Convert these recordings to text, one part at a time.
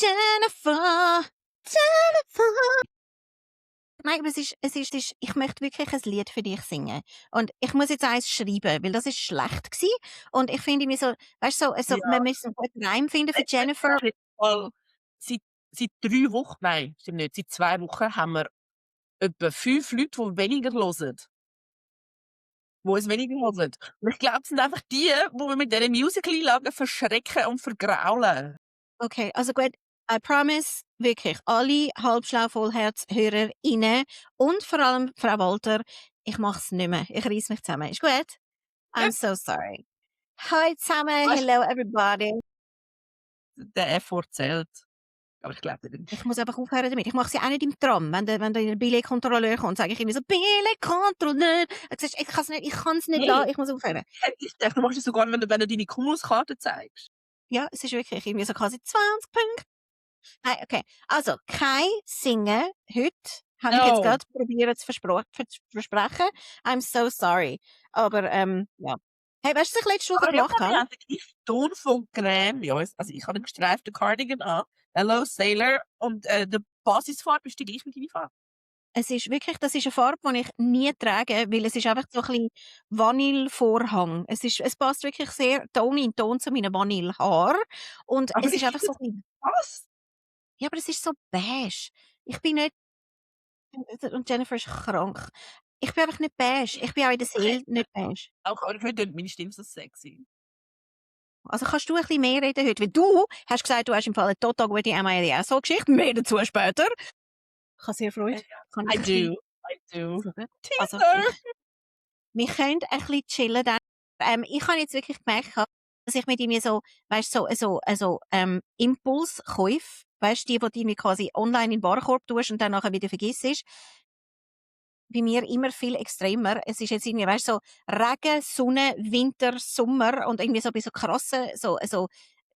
Jennifer, Jennifer. Nein, aber ich möchte wirklich ein Lied für dich singen. Und ich muss jetzt eins schreiben, weil das ist schlecht gewesen. Und ich finde mir so, weißt du, Ja, wir müssen einen guten Reim finden für Jennifer. mal seit seit 3 Wochen, nein, stimmt nicht, seit 2 Wochen haben wir etwa 5 Leute, die weniger hören, die uns weniger hören. Und ich glaube, es sind einfach die, die wir mit diesen Musical-Einlagen verschrecken und vergraulen. Okay, also gut, I promise, wirklich, alle halbschlau Vollherz-HörerInnen und vor allem Frau Walter, ich mach's nicht mehr. Ich reiss mich zusammen. Ist gut? Ja, I'm so sorry. Hi zusammen, weißt hello everybody. du, der Effort zählt. Aber ich glaube nicht. Ich muss einfach aufhören damit. Ich mache sie auch nicht im Tram. Wenn der Billetkontrolleur kommt, sage ich immer so, Billetkontrolleur. Ich kann es nicht Hey, lassen, ich muss aufhören. hätte ich gedacht, du machst es sogar, wenn du deine Kumuskarte zeigst. Ja, es ist wirklich irgendwie so quasi 20 Punkte. Nein, okay. Also, kein Singen heute. Habe ich jetzt No. gerade probiert zu versprechen. I'm so sorry. Aber, ja. Hey, weißt du, was ich letzte Woche Aber ja, gemacht wir habe? haben den gleichen Ton von Creme. Ja, also ich habe einen gestreiften Cardigan an. Hello Sailor. Und die Basisfarbe ist die gleiche wie deine Farbe. Es ist wirklich, das ist eine Farbe, die ich nie trage, weil es ist einfach so ein bisschen Vanillevorhang. Es passt wirklich sehr Ton in Ton zu meinen Vanillehaaren. Und Aber es ich ist einfach finde so es ein bisschen, was? ja, aber es ist so beige. Ich bin nicht, und Jennifer ist krank. Ich bin einfach nicht beige. Ich bin auch in der Seele nicht beige. Auch aber ich finde meine Stimme so sexy. Also kannst du ein bisschen mehr reden heute? Weil du hast gesagt, du hast im Fall eine total gute MIDS-Geschichte. Mehr dazu später. Ich habe sehr Freude. Äh, Kann ich I ein bisschen... do. I do. Sehr gut. Also, Teaser! wir können ein bisschen chillen dann. Ich habe jetzt wirklich gemerkt, dass ich mit irgendwie so, weißt Impulskäufe, weißt die du irgendwie quasi online in den Warenkorb tust und dann nachher wieder vergisst, bei mir immer viel extremer. Es ist jetzt irgendwie, weißt so Regen, Sonne, Winter, Sommer und irgendwie so bei so krassen, so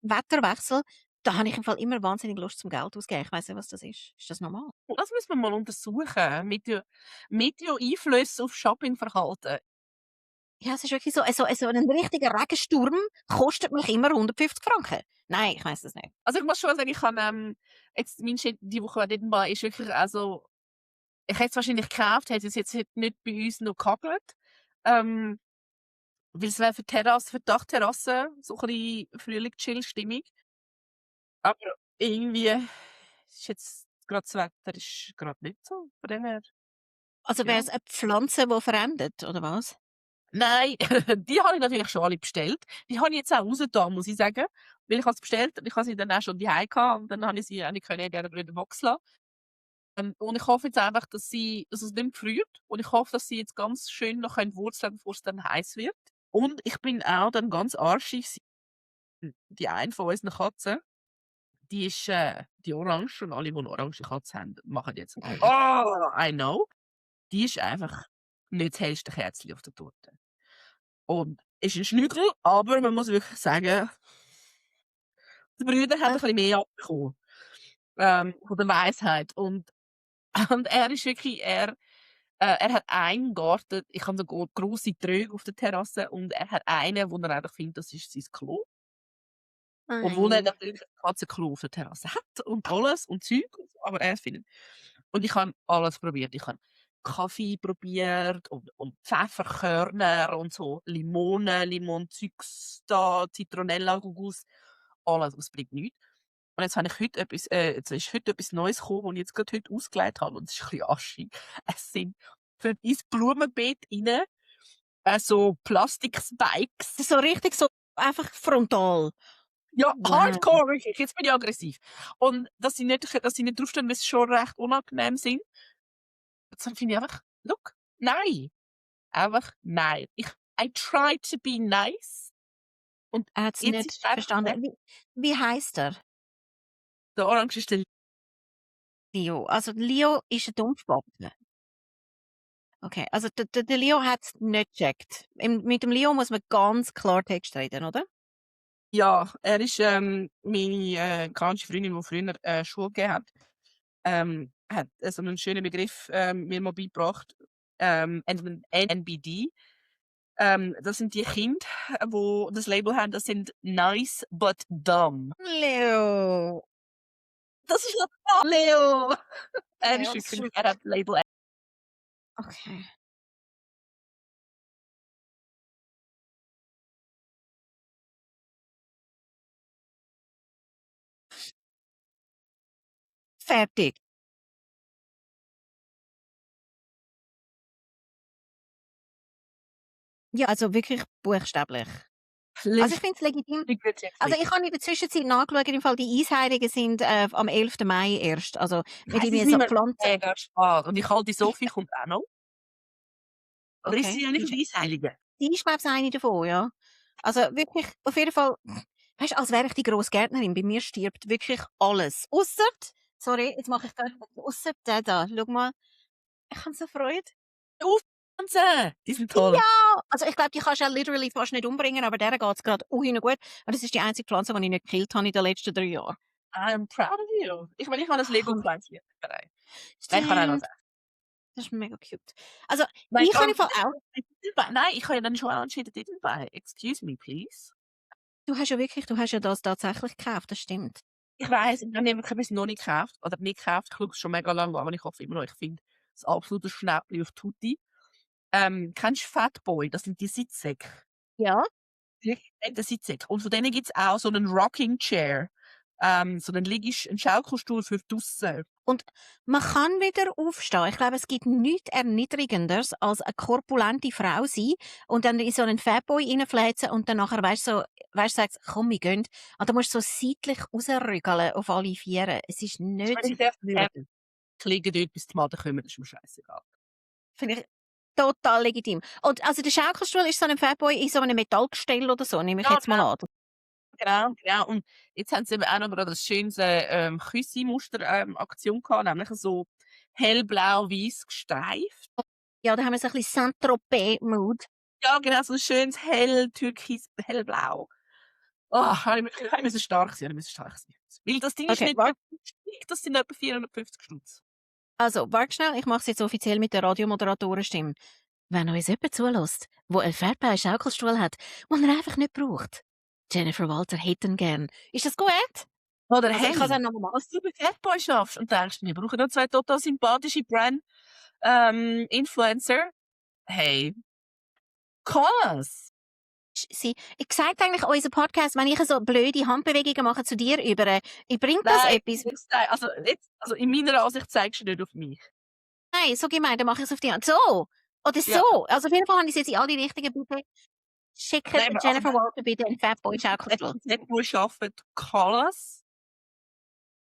Wetterwechsel. Da habe ich im Fall immer wahnsinnig Lust zum Geld ausgeben. Ich weiss nicht, was das ist. Ist das normal? Das müssen wir mal untersuchen. Meteo-Einflüsse auf Shoppingverhalten. Ja, es ist wirklich so ein richtiger Regensturm kostet mich immer 150 Franken. Nein, ich weiss das nicht. Also ich muss schon sagen, ich habe jetzt mein Shit die Woche dort war, ist wirklich also ich hätte es wahrscheinlich gekauft, hätte es jetzt nicht bei uns noch gehagelt. Ähm, Weil es wäre für die Dachterrasse so ein bisschen Frühling-Chill-Stimmung. Aber irgendwie ist jetzt grad das Wetter ist grad nicht so, von dem her, Also wäre ja. es eine Pflanze, die verendet, oder was? Nein, die habe ich natürlich schon alle bestellt. Die habe ich jetzt auch rausgetan, muss ich sagen, weil ich habe sie bestellt und ich habe sie dann auch schon daheim gehabt und dann habe ich sie auch nicht können gerne wieder in der Box lassen. Und ich hoffe jetzt einfach, dass es nicht mehr friert und ich hoffe, dass sie jetzt ganz schön noch wurzeln können, bevor es dann heiß wird. Und ich bin auch dann ganz arschig, die eine von unseren Katzen, die ist, die orange und alle, die eine orange Katze haben, machen jetzt: «Oh, I know.» Die ist einfach nicht das hellste Kerzchen auf der Torte. Und ist 'n Schnügel, aber man muss wirklich sagen, die Brüder haben 'n Äh, bisschen mehr abbekommen, von der Weisheit. Und und er ist wirklich er hat einen Garten, ich habe so grosse Tröge auf der Terrasse und er hat einen, wo er einfach findet, das ist sein Klo. Obwohl er ei. natürlich ein Katzenklo auf der Terrasse hat und alles und Zeug und so, aber er findet und ich habe alles probiert. Ich habe Kaffee probiert und Pfefferkörner und so Limonzeugs da, Zitronella-Gugus, alles, aber es bringt nichts. Und jetzt ist heute etwas Neues gekommen, das ich jetzt grad heute ausgelegt habe und es ist ein bisschen aschig. Es sind für ins Blumenbeet rein, so Plastik-Spikes. So richtig so einfach frontal. Ja, Wow. hardcore wirklich, jetzt bin ich aggressiv. Und dass sie nicht draufstehen, weil sie schon recht unangenehm sind. Dann finde ich einfach: «Look, nein, einfach nein.» I try to be nice und Er hat's jetzt ist nicht es einfach weg. verstanden. Wie heisst er? Der Orange ist der Leo. Also Leo ist ein Dumpfbacken. Okay, also der Leo hat's nicht gecheckt. Mit dem Leo muss man ganz Klartext reden, oder? ja, er ist, meine, kanadische Freundin, die früher, Schule gegeben hat so 'nen schönen Begriff, mir mal beigebracht, NBD. Das sind die Kinder, wo das Label haben, das sind nice but dumb. Leo. Das ist ja Leo! Er Ja, ist das ist wirklich, er wirklich hat Label. okay. Fertig. Ja, also wirklich buchstäblich. Also, ich finde es legitim. Also, ich habe in der Zwischenzeit nachgeschaut, im Fall die Eisheiligen sind, am 11. Mai erst. Also, mit Nein, sie irgendwie sind nicht so mehr Pflanzen mega spät. Und die kalte Sophie kommt auch noch. Oder ist okay. sie ja nicht die Eisheilige? Die ist, glaube ich, eine davon, ja. Also, wirklich auf jeden Fall, weißt du, als wäre ich die Grossgärtnerin. Bei mir stirbt wirklich alles. Ausser sorry, jetzt mache ich grad ausser der da. Schau mal, ich habe so Freude. Pflanzen! Die sind toll. Ja! Also, ich glaube, die kannst du ja literally fast nicht umbringen, aber der geht's grad gut. Und das ist die einzige Pflanze, die ich nicht gekillt habe in den letzten 3 Jahren. I'm proud of you. Ich meine, ich habe ein Und Lego-Pflänzchen bereit. Nein, ich kann auch noch stimmt, sagen. das ist mega cute. Also, Nein, ich habe im Fall auch nein, ich habe ja dann schon entschieden, didn't buy. Excuse me, please. du hast ja das tatsächlich gekauft, das stimmt. Ich weiss, ich habe es noch nicht gekauft oder nicht gekauft. Ich schaue es schon mega lange an, aber ich hoffe immer noch, ich finde das absolute Schnäppchen auf Tutti. Kennst du Fatboy? Das sind die Sitzsäcke. Ja. Die fetten Sitzsäcke. Und von denen gibt's auch so 'nen Rocking Chair, so 'nen Liegest 'n Schaukelstuhl für draussen. Und man kann wieder aufstehen. Ich glaube, es gibt nichts Erniedrigenderes als eine korpulente Frau sein und dann in so einen Fatboy reinfläzen und dann nachher, sagst: «Komm, wir gehen.» Und dann musst du so seitlich rausrügeln auf alle Vieren. Es ist Ich meine, nicht ich darf würdig. liegen dort, bis die Maden kommen, das ist mir scheissegal. Finde ich total legitim. Und also der Schaukelstuhl ist so ein Fatboy in so einem Metallgestell oder so, nehme ich Ja, jetzt mal an. genau. Und jetzt haben sie eben auch noch grade 'n schönes, Küssi-Muster, Aktion gehabt, nämlich so hellblau-weiss gestreift. Ja, da haben wir so ein bisschen Saint-Tropez-Mood. Ja, genau, so 'n schönes hell türkis hellblau. Ich musste stark sein, ich musste stark sein. Weil das Ding ist Okay, nicht warte. günstig, das sind etwa 450 €. Also, warte schnell, ich mache es jetzt offiziell mit der Radiomoderatorenstimme. Wenn uns jemand zulässt, wo einen fairplay Schaukelstuhl hat, den er einfach nicht braucht. Jennifer Walter hätte ihn gern. Ist das gut? Oder Also, ich kann es auch hey, noch mal machen. was du bei Fatboy schaffst und denkst, wir brauchen noch 2 total sympathische Brand Influencer. Hey, call us! Ich sage eigentlich unseren Podcast, wenn ich so blöde Handbewegungen mache zu dir über, bringt das Nein, etwas? also in meiner Ansicht zeigst du nicht auf mich. Nein, so gemein, dann mache ich es auf die Hand. So! Oder Ja. so! Also, auf jeden Fall habe ich es jetzt in alle Richtungen. Bitte schickt Nein, aber Jennifer Walter bitte einen Fatboy Schaukelstuhl. Fatboy arbeitet, call us.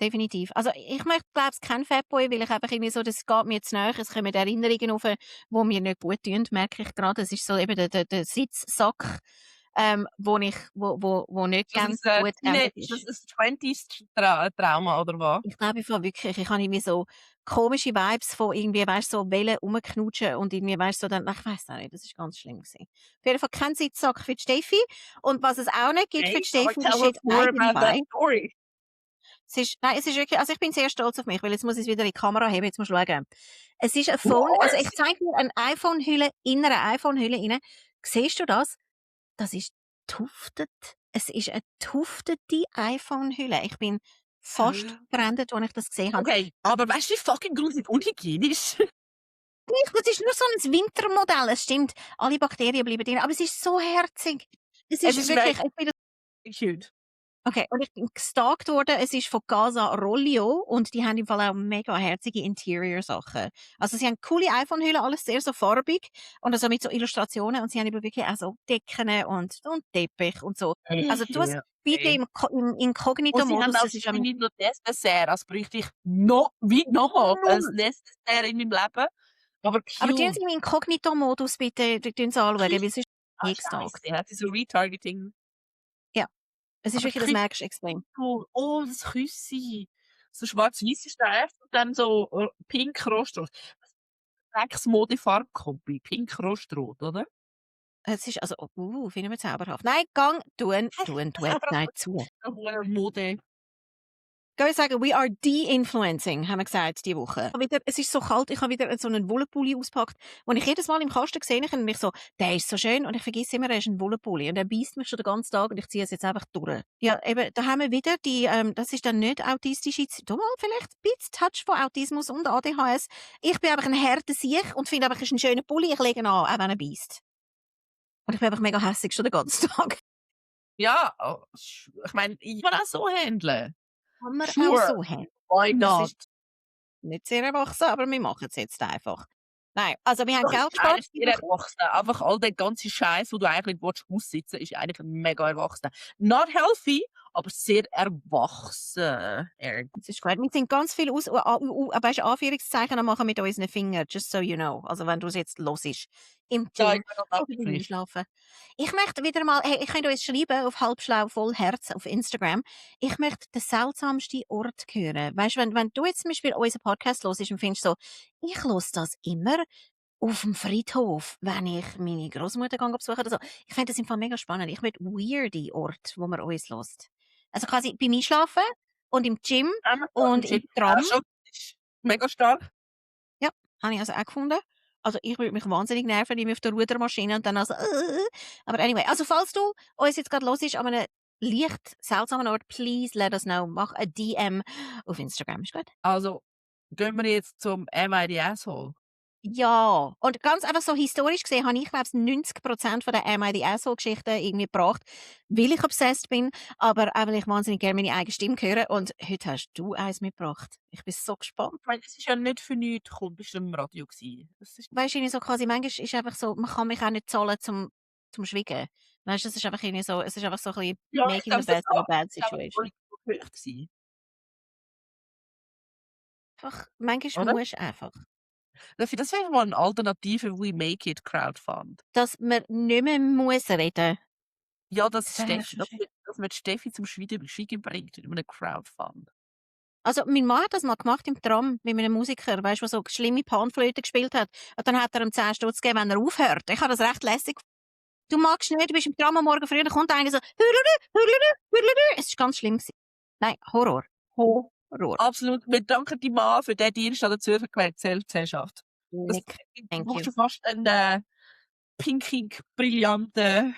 Definitiv. Also, ich möchte, glaube ich, keinen Fatboy, weil ich einfach irgendwie so, das geht mir zu nahe. Es kommen Erinnerungen rauf, die mir nicht gut tun, merke ich gerade. Das ist so eben der Sitzsack, wo nicht Das ganz ist gut geendet Teenage, das ist. ist 20s Trauma oder was? Ich glaube im wirklich, ich habe irgendwie so komische Vibes von irgendwie, weißt du, so Wellen rumknutschen und irgendwie, weißt du, so dann, ich weiss auch nicht, das ist ganz schlimm gewesen. Auf jeden Fall kein Sitzsack für die Steffi. Und was es auch nicht gibt für Okay, die aber Steffi, ist tell us jetzt more about that nebenbei. story. Es ist wirklich, also ich bin sehr stolz auf mich, weil jetzt muss ich es wieder in die Kamera heben, jetzt musst du schauen. Es ist ein Phone, also ich Was? zeige dir eine iPhone-Hülle in einer iPhone-Hülle rein. Siehst du das? Das ist tuftet. Es ist eine tuftete iPhone-Hülle. Ich bin fast gebrannt, als ich das gesehen habe. Okay, aber weißt du, wie fucking gruselig unhygienisch? Das ist nur so ein Wintermodell, es stimmt. Alle Bakterien bleiben drin, aber es ist so herzig. Es Es ist ist wirklich, mega cute. okay, und ich bin gestalkt worden, es ist von Casa Rollio und die haben im Fall auch mega herzige Interior-Sachen. Also sie haben coole iPhone-Hüllen, alles sehr so farbig und also mit so Illustrationen und sie haben aber wirklich auch so Decken und Teppich und so. Also tu es Ja, bitte okay. im Und sie haben Inkognito-Modus, auch das ist am nicht nur das Dessert, als bräuchte ich nochmal ein null. Dessert in meinem Leben. Aber Aber tun cute. Sie im Inkognito-Modus bitte tun Sie anschauen, weil sonst Ah, eh gestalkt. scheisse, hat sie so Retargeting. Ja, es ist Aber wirklich, das merkst du extrem. cool. Oh, das Küssi. So schwarz-weiß gestreift und dann so pink rostrot. Sechs Mode-Farbkombi. Pink rostrot, oder? Es ist also, finden wir zauberhaft. Nein, gang, tun die Aber Website zu. Mode. Gehen wir sagen, we are de-influencing, haben wir gesagt, diese Woche. Es ist so kalt, ich habe wieder so einen Wollenpulli ausgepackt, und ich jedes Mal im Kasten gesehen habe und ich so, der ist so schön, und ich vergesse immer, er ist ein Wollenpulli und er beißt mich schon den ganzen Tag und ich ziehe es jetzt einfach durch. Ja, eben, da haben wir wieder das ist dann nicht autistische, doch mal vielleicht ein bisschen Touch von Autismus und ADHS. Ich bin einfach ein harter Sieg und finde einfach, es ist ein schöner Pulli, ich lege ihn an, auch wenn er beißt. Und ich bin einfach mega hässig schon den ganzen Tag. Ja, ich meine, ich kann auch so handeln. Kann man auch Sure, so haben. why Das not? ist nicht sehr erwachsen, aber wir machen es jetzt einfach. Nein, also wir haben Doch, Geld ist eigentlich gespart. sehr erwachsen. Einfach all der ganze Scheiß, wo du eigentlich aussitzen willst, ist eigentlich mega erwachsen. Not healthy, aber sehr erwachsen. Das ist gut. Wir sind ganz viel weißt, Anführungszeichen am machen mit unseren Fingern, just so you know. Also wenn du es jetzt hörst. Im Ja, Gym ich kann oder das beim nicht. Einschlafen. Ich möchte wieder mal, hey, ich könnte uns schreiben auf halbschlau voll Herz auf Instagram. Ich möchte den seltsamsten Ort hören. Weißt du, wenn du jetzt zum Beispiel unseren Podcast hörst und findest so, ich höre das immer auf dem Friedhof, wenn ich meine Großmutter besuche oder so. Ich finde das im Fall mega spannend. Ich möchte weirde Orte, wo man uns hört. Also quasi beim Einschlafen und im Gym und im Tram. Schon. Ist mega stark. Ja, habe ich also auch gefunden. Also ich würde mich wahnsinnig nerven, ich bin auf der Rudermaschine und dann also aber anyway, also falls du uns jetzt gerade hörst an einem leicht seltsamen Ort, please let us know. Mach ein DM auf Instagram, ist gut? Also, gehen wir jetzt zum Am I the Asshole? Ja, und ganz einfach so historisch gesehen habe ich, glaube ich, 90% von der Am I the Asshole-Geschichten irgendwie gebracht, weil ich obsessed bin, aber auch weil ich wahnsinnig gerne meine eigene Stimme höre. Und heute hast du eins mitgebracht. Ich bin so gespannt. Ich meine, es ist ja nicht für nichts gekommen, bist du im Radio gewesen. Das ist Weißt du, irgendwie so quasi, manchmal ist einfach so, man kann mich auch nicht zahlen zum Schweigen. Weißt du, das ist einfach irgendwie so, es ist einfach so ein bisschen ja, ich making the glaube, das best of a auch. bad Ich glaube, situation. voll gewesen, Einfach, manchmal oder? musst du einfach. Das wäre mal eine Alternative We Make It Crowdfund. Dass man nicht mehr muss reden. Ja, Das wäre Dass man Steffi zum Schweigen bringt mit einem Crowdfund. Also, mein Mann hat das mal gemacht im Tram mit einem Musiker, weißt du, der so schlimme Panflöte gespielt hat. Und dann hat er ihm 10 Stutz gegeben, wenn er aufhört. Ich habe das recht lässig. Du magst nicht, du bist im Tram am Morgen früh, dann kommt einer so, hürlülü, hürlülü, hürlülü. Es war ganz schlimm gewesen. Nein, Horror. Horror. Absolut. Wir danken dir mal für den Dienst an der Zürcher Gesellschaft. Das Nick, thank brauchst you. du fast einen pinkig brillanten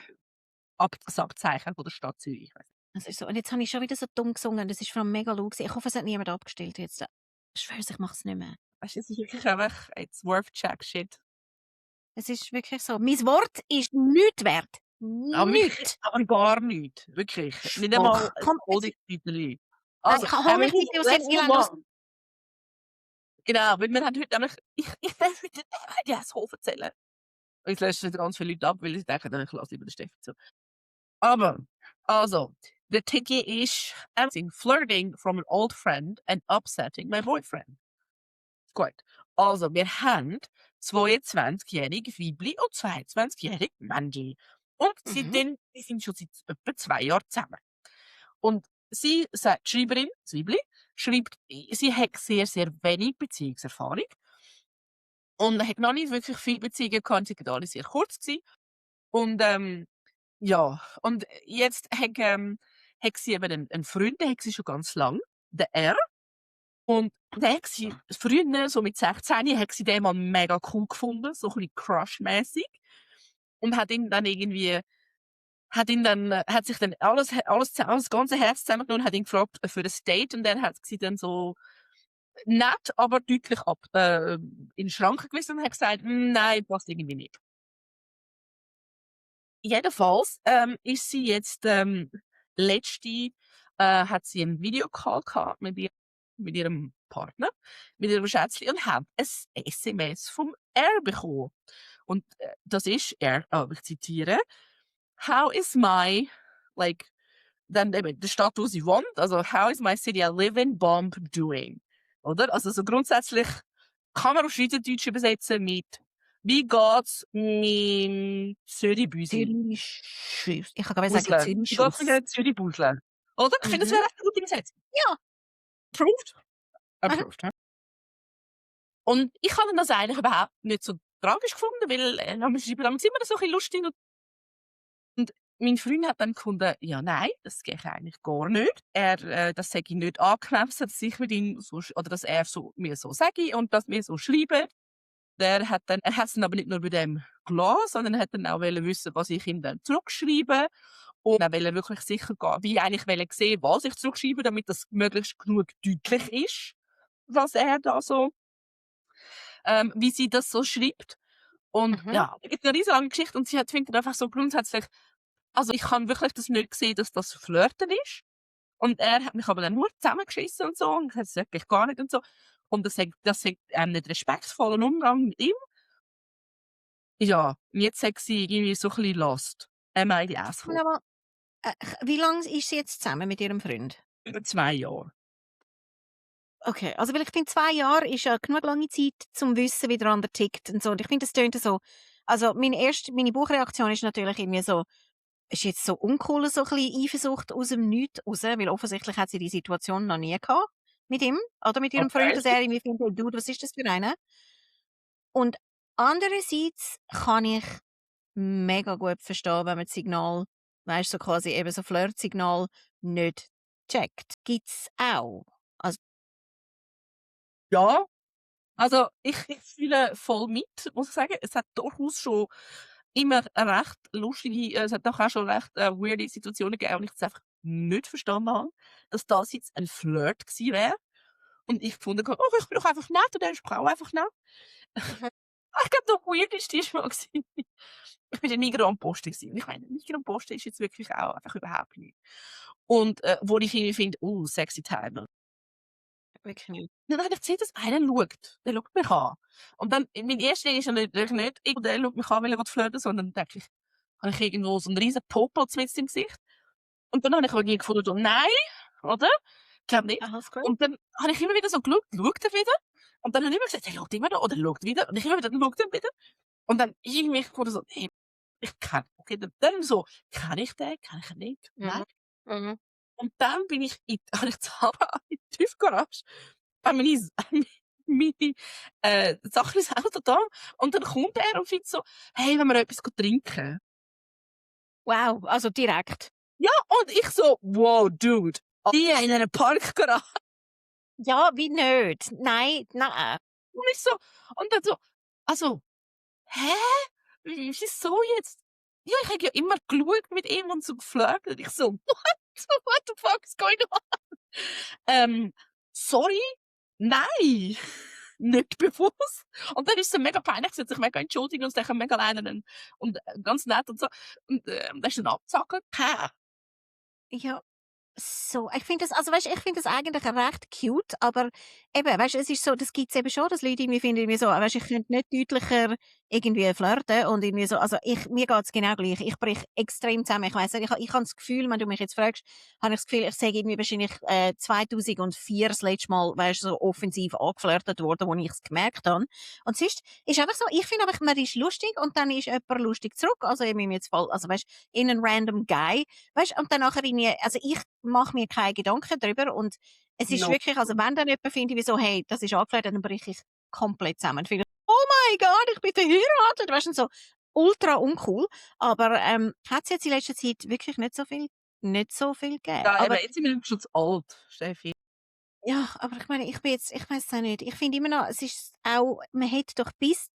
Absagzeichen von der Stadt Zürich. Das ist so. Und jetzt habe ich schon wieder so dumm gesungen. Das ist vor allem mega laut gewesen. Ich hoffe, es hat niemand abgestellt jetzt. Ich schwöre, ich mache es nicht mehr. Weißt du, es ist wirklich einfach, it's worth check shit. Es ist wirklich so. Mein Wort ist nichts wert. Aber wirklich, Nichts. aber gar nicht. Wirklich. Nicht Doch. einmal ein Komm, Honigtüteli. Nein, Also, ich habe Honigtütli aus let's dem move Elend. on. Genau, weil wir haben heute nämlich, ich will heute die Asshole erzählen. Und jetzt löschen ganz viele Leute ab, weil sie denken, ich lasse über den Steffi zu. Aber, also, der Ticket ist flirting from an old friend and upsetting my boyfriend. Gut. Also, wir haben 22-jährige Weibli und 22-jährige Männli. Und Mhm. die sind schon seit etwa 2 Jahren zusammen. Und sie sagt, die Schreiberin, das Weibli, schreibt, sie hat sehr, sehr wenig Beziehungserfahrung. Und hat noch nicht wirklich viele Beziehungen gehabt, sie waren alle sehr kurz gewesen. Und, ja, und jetzt hat sie eben einen Freund, den hat sie schon ganz lang, den R. Und den hat sie früher, so mit 16, hat sie den mal mega cool gefunden, so ein bisschen crush-mässig. Und hat ihn dann irgendwie, hat sich dann alles ganze Herz zusammengenommen und hat ihn gefragt für ein Date. Und dann hat sie dann so nett, aber deutlich in den Schrank gewiesen und hat gesagt, nein, passt irgendwie nicht. Jedenfalls ist sie jetzt letzte hat sie einen Videocall gehabt mit ihrem Partner, mit ihrem Schätzchen und hat ein SMS vom R bekommen. Und das ist er, ich zitiere, how is my, like, dann eben der Stadt, wo sie wohnt, also how is my city I live in bomb doing? Oder? Also so grundsätzlich kann man auf Schweizerdeutsch übersetzen mit wie geht's mit Zürich-Büsi? Zürich-Schuss. Ich kann gar nicht sagen Busle. Wie geht's Zürich-Schuss. mit Zürich-Busle? Oder? Ich finde, das Mhm. wäre echt eine gute Übersetzung. Ja. Approved? Aha. Approved, ja. Und ich habe das eigentlich überhaupt nicht so tragisch gefunden, weil wir schreiben immer so ein bisschen lustig und mein Freund hat dann gefunden, ja, nein, das geht eigentlich gar nicht. Das sage ich nicht angenehm, dass ich mit ihm so, oder dass er so, mir so sage und dass wir so schreiben. Er hat es dann aber nicht nur bei dem gelassen, sondern hat dann auch wissen, was ich ihm dann zurückschreibe. Und er wollte wirklich sicher gehen, wie eigentlich sehen, was ich zurückschreibe, damit das möglichst genug deutlich ist, was er da so, wie sie das so schreibt. Und Mhm. ja, es gibt eine riesenlange Geschichte und sie findet einfach so grundsätzlich, also ich habe wirklich das nicht gesehen, dass das Flirten ist. Und er hat mich aber dann nur zusammengeschissen und so und gesagt, das wirklich gar nicht und so. Und das sagt nicht respektvollen Umgang mit ihm. Ja, und jetzt hat sie irgendwie so ein bisschen lost. Am I the asshole? Aber, wie lange ist sie jetzt zusammen mit ihrem Freund? Über 2 Jahre. Okay, also weil ich finde, 2 Jahre ist ja genug lange Zeit, zum wissen, wie der andere tickt und so. Und ich finde, das tönt so, also meine Bauchreaktion ist natürlich irgendwie so, ist jetzt so uncool, so ein bisschen Eifersucht aus dem Nichts raus, weil offensichtlich hat sie die Situation noch nie gehabt mit ihm oder mit ihrem Freund, Okay. dass er irgendwie findet: «Hey Dude, was ist das für einer?» Und andererseits kann ich mega gut verstehen, wenn man das Signal, weißt du, so quasi eben so Flirtsignal nicht checkt. Gibt's auch. Also Ja, also ich fühle voll mit, muss ich sagen. Es hat durchaus schon immer recht lustige, es hat doch auch schon recht, weirde Situationen gegeben, wo ich das einfach nicht verstanden habe, dass das jetzt ein Flirt gewesen wäre. Und ich gefunden habe: «Oh, ich bin doch einfach nett und er ist auch einfach nett.» mhm, Ich glaube, der weirdeste war mal gewesen, ich bin in Migros am Posten gewesen. Und ich meine, Migros am Posten ist jetzt wirklich auch einfach überhaupt nicht. Und, wo ich irgendwie finde: sexy Timer.» wirklich nicht. Dann habe ich gesehen, dass einer schaut. Der schaut mich an. Und dann mein erster Ding ist ja natürlich nicht, der schaut mich an, weil er flirten will, sondern denke ich, habe ich irgendwo so 'n riesen Popel mitten im Gesicht. Und dann habe ich irgendwie gefunden, so: «Nein», oder? Ich glaube nicht. Alles gut. Und dann habe ich immer wieder so geschaut, schaut er wieder? Und dann habe ich immer gesagt: «Er schaut immer noch oder er schaut wieder.» Und ich immer wieder: «Schaut er wieder?» Und dann irgendwie gefunden so: «Hey, ich kenne, okay, dann so, kenne ich den? Kenne ich ihn nicht? Nein.» Mhm. Mhm. Und dann bin ich habe ich zu Hause in die Tiefgarage, habe meine, Sachen ins Auto da und dann kommt er und findet so: «Hey, wollen wir etwas trinken?» Wow, also direkt. Ja, und ich so: «Wow, Dude, hier in einer Parkgarage.» Ja, wie nicht? Nein, nein. Und ich so und dann so: «Also, hä? Wieso jetzt?» «Ja, ich habe ja immer geschaut mit ihm und so geflirtet.» Ich so: «What the fuck is going on?» «Sorry, nein, nicht bewusst.» Und dann ist es mega peinlich, sie hat sich mega entschuldigt und sich mega leid und ganz nett und so. Und, dann ist dann abgesagt. Hä? Ja. So, ich finde das, also weißt, ich finde das eigentlich recht cute, aber eben, weißt, es ist so, das gibt's eben schon, dass Leute irgendwie finden, irgendwie so, weißt, ich könnte nicht deutlicher irgendwie flirten und irgendwie so, also mir geht's genau gleich. Ich brich extrem zusammen. Ich weiss nicht, ich habe das Gefühl, wenn du mich jetzt fragst, habe ich das Gefühl, ich sage irgendwie wahrscheinlich 2004 das letzte Mal, weißt, so offensiv angeflirtet worden, wo ich es gemerkt habe. Und sonst ist einfach so, ich finde einfach, man ist lustig und dann ist jemand lustig zurück. Also eben im jetzt Fall, also weißt, in einen random Guy. Weißt, und dann nachher irgendwie, also ich mache mir keine Gedanken darüber und es ist No. wirklich, also wenn dann jemand finde, wie so, hey, das ist angeklärt, dann breche ich komplett zusammen. Finde, oh mein Gott, ich bin verheiratet, weißt du, so ultra uncool. Aber hat es jetzt in letzter Zeit wirklich nicht so viel gegeben. Ja, eben, Aber jetzt sind wir schon zu alt, Steffi. ja, aber ich meine, ich weiß es auch nicht. Ich finde immer noch, es ist auch, man hat doch bis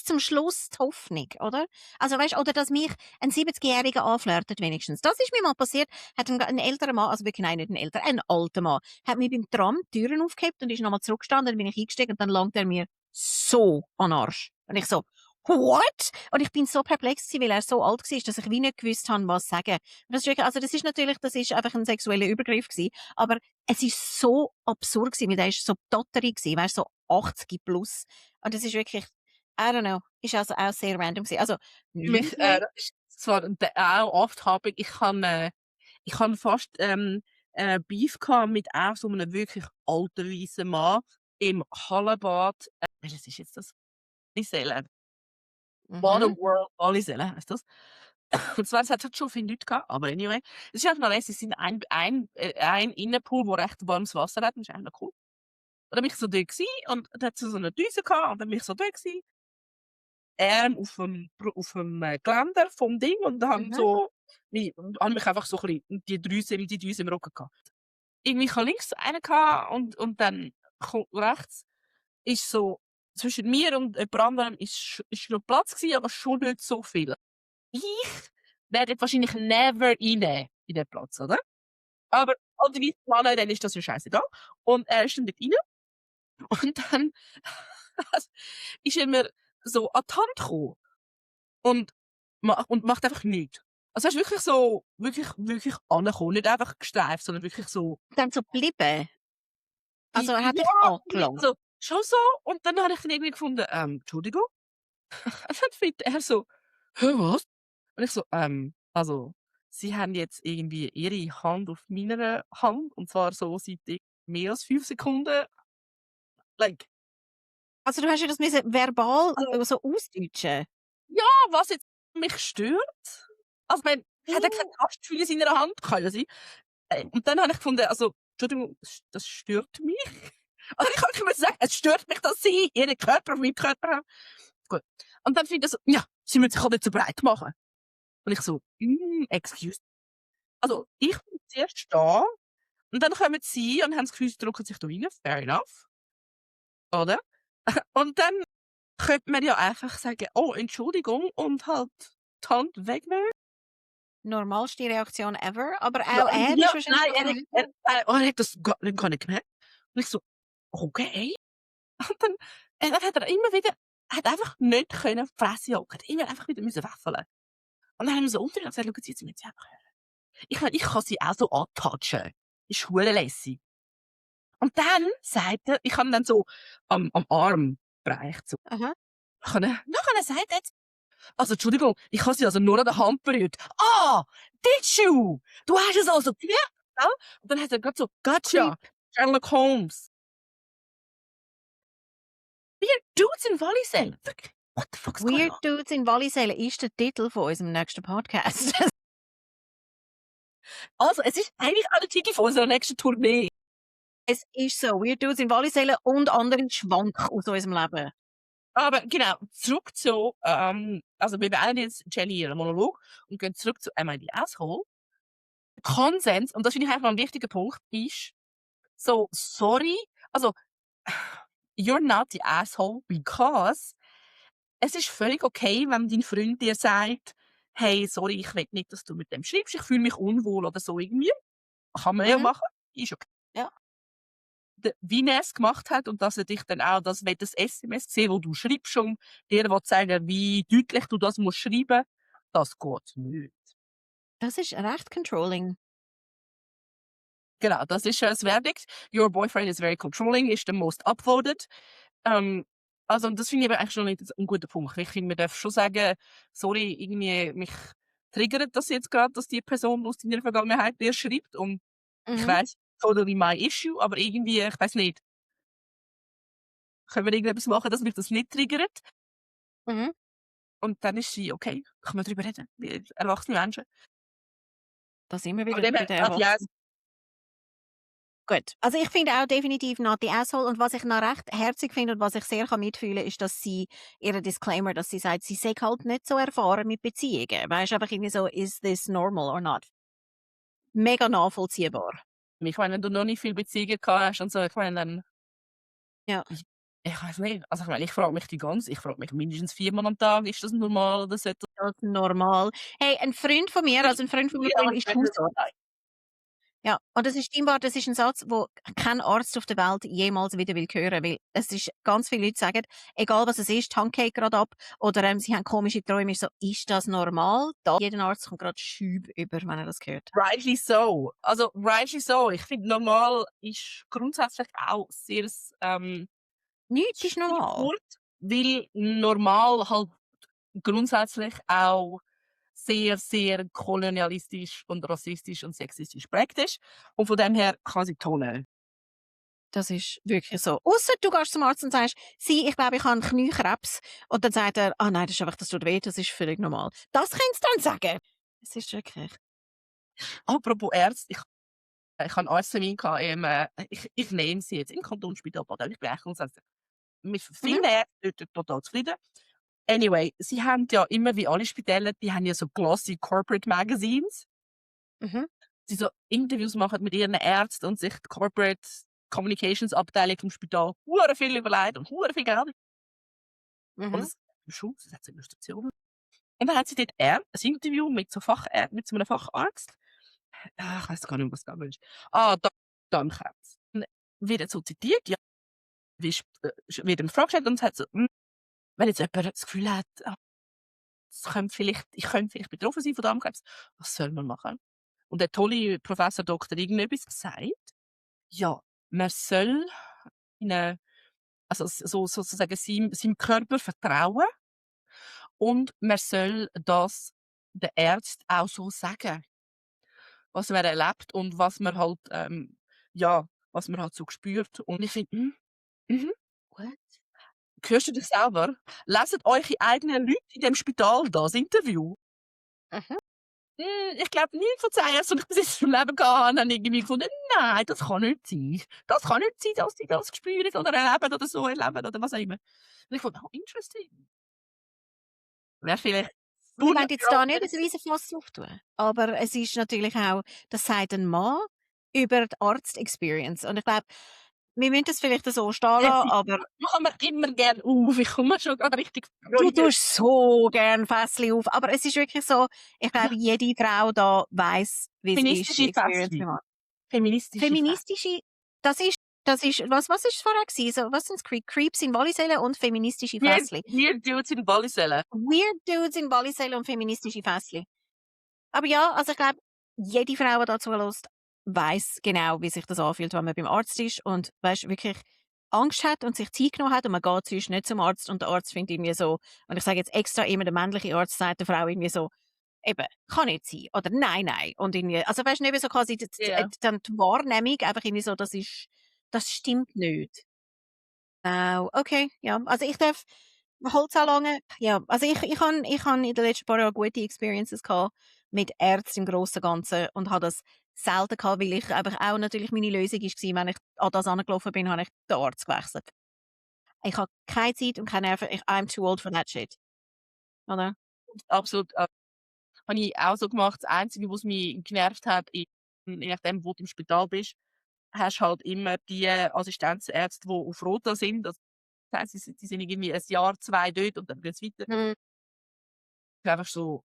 zum Schluss die Hoffnung, oder? Also weißt, oder dass mich ein 70-Jähriger anflirtet wenigstens. Das ist mir mal passiert, hat ein älterer Mann, also wirklich, nein, nicht ein älterer, ein alter Mann, hat mir beim Tram die Türen aufgehebt und ist nochmal zurückgestanden, dann bin ich eingestiegen und dann langt er mir so an den Arsch. Und ich so, what? Und ich bin so perplex gewesen, weil er so alt war, dass ich wie nicht gewusst habe, was sagen. Und das ist wirklich, also das ist natürlich, das ist einfach ein sexueller Übergriff gewesen, aber es ist so absurd gewesen, weil der ist so totterig gewesen, weißt, so 80 plus. Und das ist wirklich, I don't know, ist also auch sehr random gewesen. Also, Mich, nein, das ist zwar auch oft habe ich habe fast, Beef gehabt mit auch so einem wirklich alten weißen Mann im Hallenbad. Welches ist jetzt das? Wallisellen. mhm, Waterworld Wallisellen heisst das. Und zwar, es hat halt schon viele Leute gehabt, aber anyway. Es ist einfach noch lässig, es sind ein Innenpool, wo recht warmes Wasser hat, das ist eigentlich noch cool. Und dann bin ich so dort gsi und da hat's so 'ne Düse gehabt und dann bin ich so dort gsi, auf'm Geländer vom Ding und haben mhm. so habe mich einfach so ein bisschen die Drüse im Rücken gehabt. Irgendwie ich hatte links einen gehabt und dann rechts ist so zwischen mir und jemand anderem ist noch Platz gewesen, aber schon nicht so viel. Ich wäre dort wahrscheinlich never rein in den Platz, oder? Aber an die weißen Männer, denen ist das ja scheißegal. Und er ist dann dort rein und dann ist er mir so an die Hand gekommen und macht einfach nichts. Also, er ist wirklich so wirklich angekommen, nicht einfach gestreift, sondern wirklich so Dann so geblieben. Also, er hat ja, dich angelangt. also, schon so. Und dann habe ich dann irgendwie gefunden: Entschuldigung?“ Und dann findet er so: „Hä, was?“ Und ich so: also, Sie haben jetzt irgendwie Ihre Hand auf meiner Hand und zwar so seit mehr als 5 Sekunden. Like, Also, du hast ja das müssen verbal also, so ausdeutschen? ja, was jetzt mich stört. Also, ich meine, hat er kein Taktgefühl in seiner Hand? Kann ja sein. Und dann habe ich gefunden, also, Entschuldigung, das stört mich. Also, ich kann nicht sagen, es stört mich, dass Sie Ihren Körper auf meinem Körper haben. Gut. Und dann findet er so: „Ja, Sie müssen sich halt nicht so breit machen.“ Und ich so: excuse. Also, ich bin zuerst da und dann kommen Sie und haben das Gefühl, Sie drücken sich da rein. Fair enough, oder? Und dann könnte man ja einfach sagen: „Oh, Entschuldigung“ und halt die Hand wegnehmen. Normalste Reaktion ever, aber Ja, auch er ja, ist wahrscheinlich nein, so er hat das gar nicht gemerkt. Und ich so: „Okay.“ Und dann hat er immer wieder hat einfach nicht können die Fresse halten, hat immer einfach wieder müssen weffeln. Und dann haben wir so untereinander gesagt: „Schauen Sie, jetzt müssen Sie einfach hören. Ich kann Sie auch so antatschen. Ist hure lässig.“ Und dann sagt er, ich habe ihn dann so am Arm gereicht, so. aha. Nachher sagt er jetzt: „Also, Entschuldigung, ich habe Sie also nur an der Hand berührt.“ „Ah, did you? Du hast es also gemerkt, gell?“ Und dann hat er grad so: „Gotcha, Creep. Sherlock Holmes.“ Wir Dudes in Wallisellen. Wirklich, what the fuck is going Weird on? Dudes in Wallisellen ist der Titel von unserem nächsten Podcast. Also, es ist eigentlich auch der Titel von unserer nächsten Tournee. Es ist so. Weird Dudes in Wallisellen und anderen Schwank aus unserem Leben. Aber genau, zurück zu, also wir beenden jetzt Jenny ihren Monolog und gehen zurück zu „Am I the Asshole?“ Konsens, und das finde ich einfach ein wichtiger Punkt, ist so: „Sorry, also you're not the asshole because“ es ist völlig okay, wenn dein Freund dir sagt: „Hey, sorry, ich will nicht, dass du mit dem schreibst, ich fühle mich unwohl“ oder so irgendwie. Kann man ja Mhm. machen, ist okay. Ja. Wie er es gemacht hat und dass er dich dann auch das SMS sehen, wo du schreibst und dir will zeigen, wie deutlich du das musst schreiben, das geht nicht. Das ist recht controlling. Genau, das ist das Verdict. Your boyfriend is very controlling, ist the most upvoted. Ähm, also, und das finde ich aber eigentlich schon nicht ein guter Punkt. Ich finde, man darf schon sagen: „Sorry, irgendwie mich triggert das jetzt grad, dass die Person aus deiner Vergangenheit dir schreibt und ich Mhm. weiss, totally my issue, aber irgendwie, ich weiss nicht, können wir irgendetwas machen, dass mich das nicht triggert?“ Mhm. Und dann ist sie okay, kann man drüber reden, wie erwachsene Menschen. Da sind wir Von wieder dem bei her, den ach ja, Erwachsenen. Gut. Also, ich finde auch definitiv not the asshole und was ich noch recht herzig finde und was ich sehr mitfühlen kann, ist, dass sie ihren Disclaimer, dass sie sagt, sie sei halt nicht so erfahren mit Beziehungen. Weisst einfach irgendwie so: „Is this normal or not?“ Mega nachvollziehbar. ich meine, wenn du noch nicht viel Beziehungen gehabt hast und so, ich meine, dann Ja. ich weiss nicht, also ich meine, ich frage mich mindestens 4-mal am Tag: „Ist das normal oder sollte Das ist normal. Hey, ein Freund von mir, das“ also 'n Freund von meinem ja, Freund ist Hausarzt. Ja, und das ist scheinbar, das ist 'n Satz, wo kein Arzt auf der Welt jemals wieder will hören, weil es ist ganz viele Leute sagen, egal was es ist, die Hand geht grad ab oder, sie haben komische Träume. Ist so: „Ist das normal?“ Da jeder Arzt kommt grad Schübe über, wenn er das hört. rightly so. Also, rightly so. Ich finde, normal ist grundsätzlich auch sehr Nichts ist normal. Stichwort, weil normal halt grundsätzlich auch sehr, sehr kolonialistisch und rassistisch und sexistisch geprägt ist. Und von dem her kann sie tonen. Das ist wirklich so. Ausser du gehst zum Arzt und sagst: „Sie, ich glaube, ich habe Kniekrebs.“ Und dann sagt er: „Ah nein, das ist einfach, das tut weh, das ist völlig normal.“ Das könntest du dann sagen. Es ist wirklich Apropos Ärzte, ich hatte einen Arzttermin gehabt ich nehme sie jetzt, im Kantonsspital Baden. Ich bin eigentlich grundsätzlich mit mhm. vielen Ärzten dort total zufrieden. Anyway, sie haben ja immer wie alle Spitäler, die haben ja so glossy Corporate Magazines. Mhm. Die so Interviews machen mit ihren Ärzten und sich die Corporate Communications Abteilung vom Spital hure viel überlegt und hure viel Geld. Und Mhm. es schon, es hat so Illustrationen. Und dann hat sie dort ein Interview mit mit so einem Facharzt. Ich weiß gar nicht mehr, was gegangen ist. Darmkrebs. Und wird jetzt so zitiert, ja, wird eine Frage gestellt und sagt so, wenn jetzt jemand das Gefühl hat, ich könnte vielleicht betroffen sein von Darmkrebs, was soll man machen? Und der tolle Professor Doktor irgendetwas gesagt, ja, man soll ihnen, also sozusagen seinem Körper vertrauen und man soll das den Ärzten auch so sagen, was man erlebt und was man halt, ja, was man halt so spürt. Und ich finde, mhm, What? hörst du dich selber? Leset eure eigenen Leute in dem Spital das Interview? Mhm. Ich glaube, 9 von 10 Ärzten, die ich bis jetzt im Leben gehabt habe, haben irgendwie gefunden: «Nein, das kann nicht sein. Das kann nicht sein, dass sie das spüren oder erleben oder so erleben» oder was auch immer. Und ich fand: «Oh, interesting.» Wäre vielleicht Wir nur wollen jetzt da nicht ja, ein Riesenfass auftun, aber es ist natürlich auch, das sagt ein Mann über die Arzt-Experience. Und ich glaube, wir müssen das vielleicht so stehen lassen, aber machen wir immer gerne auf. Ich komme mir schon grad richtig du freuen. tust so gern Fässchen auf. Aber es ist wirklich so, ich glaube, jede Frau da weiss, wie es ist, die Feministische Experience Fässchen. zu haben. Feministische Fässchen. Feministische, das ist, was ist es vorher gewesen? So, was sind Creeps in Wallisellen und feministische Fässchen. Weird Dudes in Wallisellen. Weird Dudes in Wallisellen und feministische Fässchen. Aber ja, also ich glaube, jede Frau, die da zuhört, weiss genau, wie sich das anfühlt, wenn man beim Arzt ist und weißt, wirklich Angst hat und sich Zeit genommen hat und man geht sonst nicht zum Arzt und der Arzt findet irgendwie so, und ich sage jetzt extra immer, der männliche Arzt sagt der Frau irgendwie so, eben, kann nicht sein oder nein, nein. Und irgendwie, also weißt du, eben so quasi Ja. dann die Wahrnehmung einfach irgendwie so, das stimmt nicht. Okay, ja. Also ich darf Holz anlangen. Ja, also ich han in den letzten paar Jahren gute Experiences gehabt mit Ärzten im Grossen und Ganzen und habe das selten gehabt, weil ich einfach auch natürlich meine Lösung war, wenn ich an das angelaufen bin, habe ich den Arzt gewechselt. Ich habe keine Zeit und keine Nerven. I'm too old for that shit. Oder? Absolut. Habe ich auch so gemacht. Das Einzige, was mich genervt hat, ist, je nachdem, wo du im Spital bist, hast halt immer die Assistenzärzte, die auf Rota sind. Das heisst, die sind irgendwie ein Jahr, 2 dort und dann geht's weiter. Mhm. Einfach so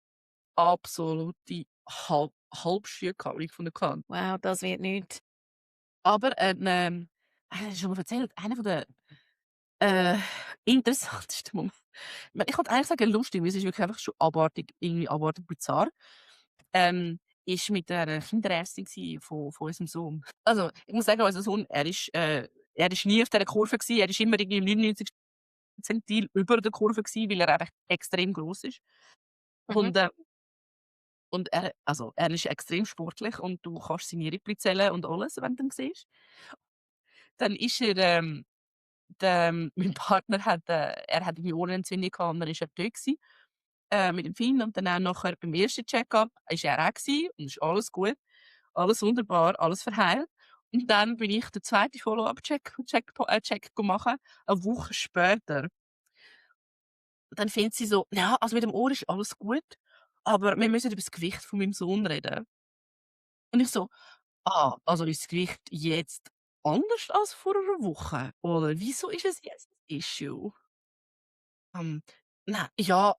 absolute Halbschüsse gehabt, die ich gefunden habe. Wow, das wird nicht. Aber, hast du schon mal erzählt, einer von der, äh, interessantesten Momente, ich wollte eigentlich sagen lustig, weil es ist wirklich einfach schon irgendwie abartig bizarr, ist mit der Kinderärztin von unserem Sohn. Also, ich muss sagen, unser Sohn, er ist nie auf dieser Kurve gewesen, er ist immer irgendwie im 99. Zentil über der Kurve gewesen, weil er einfach extrem gross ist. Mhm. Und, er ist extrem sportlich und du kannst seine Rippli zählen und alles, wenn du ihn siehst. Dann ist mein Partner hat, er hat irgendwie Ohrenentzündung gehabt und dann ist er dort gewesen, mit dem Finn und dann auch nachher beim ersten Check-up ist er auch gewesen und ist alles gut, alles wunderbar, alles verheilt. Und dann bin ich den zweiten Follow-up Check machen, eine Woche später. Dann findet sie so: «Ja, also mit dem Ohr ist alles gut, aber wir müssen über das Gewicht von meinem Sohn reden.» Und ich so: «Ah, also ist das Gewicht jetzt anders als vor einer Woche? Oder wieso ist es jetzt ein Issue?» Ähm, ja, ja,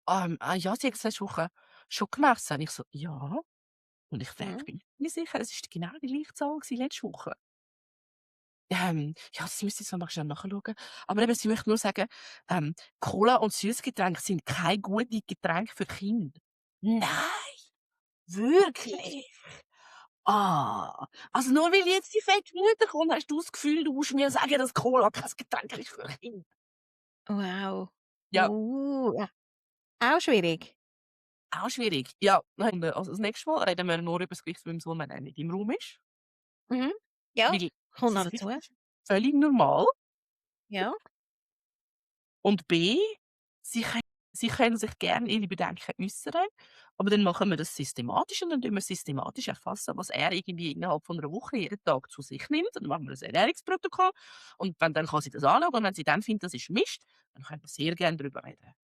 sie hat es letzte Woche schon gemessen. Ich so: «Ja.» Und ich denke, Mhm. bin mir sicher, es ist genau die gleiche Zahl gewesen letzte Woche. Ja, das müsste ich so mal schnell nachschauen. Aber eben, sie möchte nur sagen, Cola und Süßgetränke sind keine guten Getränke für Kinder. Nein, wirklich? Also nur weil jetzt die fette Mutter kommt, hast du das Gefühl, du musst mir sagen, dass Cola kein Getränk ist für Kinder. Wow. Ja, Ja. Auch schwierig. auch schwierig. Ja, also das nächste Mal reden wir nur über das Gewicht von meinem Sohn, wenn er nicht im Raum ist. Mhm. Ja, Weil kommt noch sein Gewicht dazu. ist völlig normal. Ja. Und B, sie können sie können sich gerne ihre Bedenken äußern, aber dann machen wir das systematisch und dann tun wir systematisch erfassen, was er irgendwie innerhalb von einer Woche jeden Tag zu sich nimmt. Und dann machen wir ein Ernährungsprotokoll und dann kann sie das anschauen und wenn sie dann findet, das ist Mist, dann können wir sehr gerne darüber reden.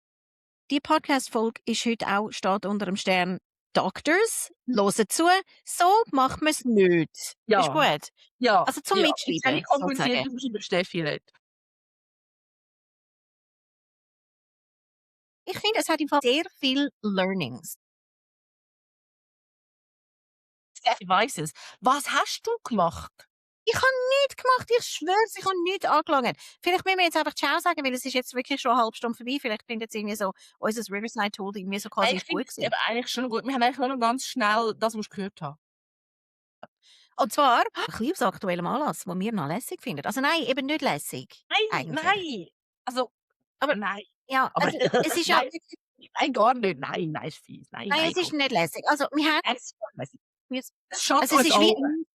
die Podcast-Folge ist heute auch, steht unter dem Stern Doctors. Hören zu. So macht man es nicht. Ist Ja, gut. ja, Also zum ja. Mitschreiben, Ich kommuniziere sozusagen. über Steffi nicht. Ich finde, es hat im Fall sehr viel Learnings. Steffi weiss es. Was hast du gemacht? Ich habe nichts gemacht, ich schwör's, ich habe nichts angelangt. Vielleicht müssen wir jetzt einfach Ciao sagen, weil es ist jetzt wirklich schon eine halbe Stunde vorbei. Vielleicht findet irgendwie so unser Riverside-Tool irgendwie so quasi Ich finde gut es gewesen. eben eigentlich schon gut. Wir haben eigentlich nur noch ganz schnell das, was ich gehört habe. Und zwar ein bisschen aus aktuellem Anlass, den wir noch lässig finden. Also nein, eben nicht lässig. Eigentlich. Nein. Also, Aber nein. ja, Aber also es ist ja nein, wirklich, nein, gar nicht. Nein, ist fies. Nein, nein, es ist komm. nicht lässig. Also wir haben, Es weiss ich. es Es schadet also es uns ist wie, allen.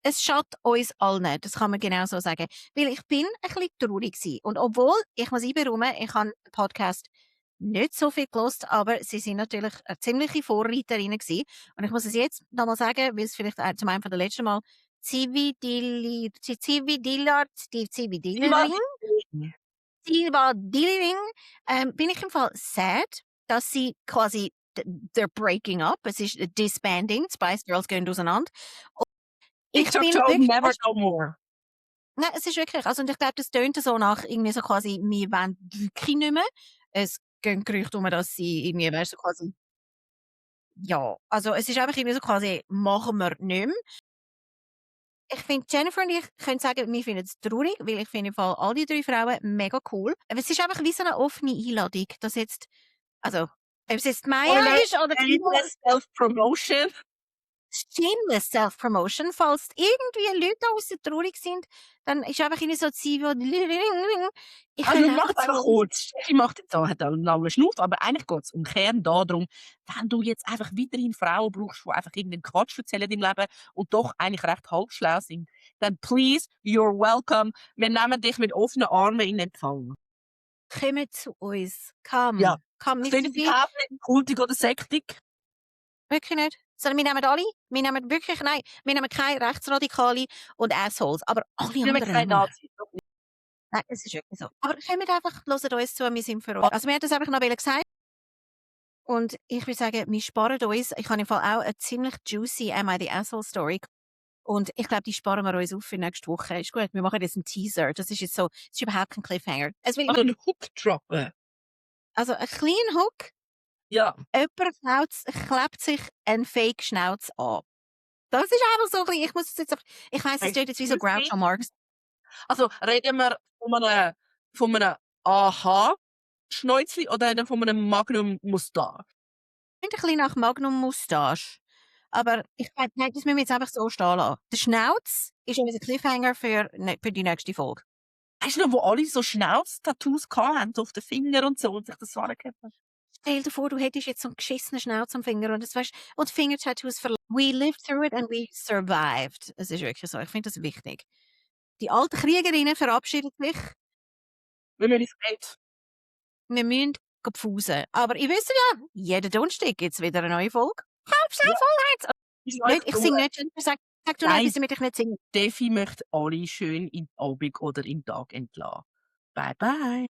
es schadet uns allen, das kann man genau so sagen. Weil ich bin ein bisschen traurig gewesen. Und obwohl, ich muss einberäumen, ich habe den Podcast nicht so viel gelost, aber sie sind natürlich eine ziemliche Vorreiterinnen gewesen. Und ich muss es jetzt nochmal sagen, weil es vielleicht zum einen von der letzten Mal Zividillering, bin ich im Fall sad, dass sie quasi, they're breaking up. Es ist disbanding, die Spice Girls gehen auseinander. Und ich TikTok bin Show wirklich, never no more. nein, es ist wirklich, also, und ich glaube, das tönt so nach irgendwie so quasi, wir wollen wirklich nicht mehr. Es gehen Gerüchte um, dass sie irgendwie, weißt du, quasi, ja, also es ist einfach irgendwie so quasi, machen wir nicht mehr. Ich finde, Jennifer und ich können sagen, wir finden es traurig, weil ich finde im Fall all die 3 Frauen mega cool. Aber es ist einfach wie so eine offene Einladung, dass jetzt, also, ob es jetzt Maya ist oder Shameless Self-Promotion. Shameless Self-Promotion. Falls irgendwie Leute da draussen traurig sind, dann ist einfach in so ein Ziel, ich Also könnte mach einfach einfach so, kurz. Steffi macht jetzt so, hat einen langen Schnuff, aber eigentlich geht es im Kern darum, wenn du jetzt einfach weiterhin Frauen brauchst, die einfach irgendeinen Quatsch erzählen im Leben und doch eigentlich recht halbschlau sind, dann please, you're welcome. Wir nehmen dich mit offenen Armen in Empfang. kommt zu uns. Ja. Come. Come, Das wir klingt sind überhaupt nicht kultig oder sektig. wirklich nicht. Sondern wir nehmen alle, wir nehmen wirklich, nein, wir nehmen keine Rechtsradikale und Assholes, aber alle Wir nehmen anderen keine nehmen wir. Nazis. Nein, es ist wirklich so. Aber kommt einfach, hört uns zu, wir sind für euch. Also wir haben das einfach noch gesagt. Und ich würde sagen, wir sparen uns. Ich habe im Fall auch eine ziemlich juicy Am I the Asshole Story. Und ich glaube, die sparen wir uns auf für nächste Woche. Ist gut, wir machen jetzt einen Teaser. Das ist jetzt so, das ist überhaupt kein Cliffhanger. Also einen Hook droppen. Also ein kleiner Hook, Ja. jemand klebt sich einen Fake-Schnauz an. Das ist einfach so ein bisschen, ich muss es jetzt, ich weiss, es steht jetzt wie so Groucho Marx. Also reden wir von einem Aha-Schnäuzli oder von einem Magnum-Mustache? Klingt ein bisschen nach Magnum-Moustache. Aber ich meine, nein, das müssen wir jetzt einfach so stehen lassen. Der Schnauz ist unser Cliffhanger für die nächste Folge. Weißt du noch, wo alle so Schnauz-Tattoos hatten, so auf den Fingern und so, und sich das so angegeben haben? Stell dir vor, du hättest jetzt so einen geschissenen Schnauz am Finger und das weißt, und Fingertattoos We lived through it and we survived. Es ist wirklich so. Ich finde das wichtig. Die alten Kriegerinnen verabschieden sich. Wir müssen ins Bett. Wir müssen pfusen. Aber ihr wisst ja, jeden Donnerstag gibt es wieder eine neue Folge. Hauptsache Ja. Vollheit! Ist Nicht, ich singe nicht. Sag du noch Nein. etwas, damit ich nicht singe. Steffi möchte alle schön in den Abend oder in den Tag entlassen. Bye bye.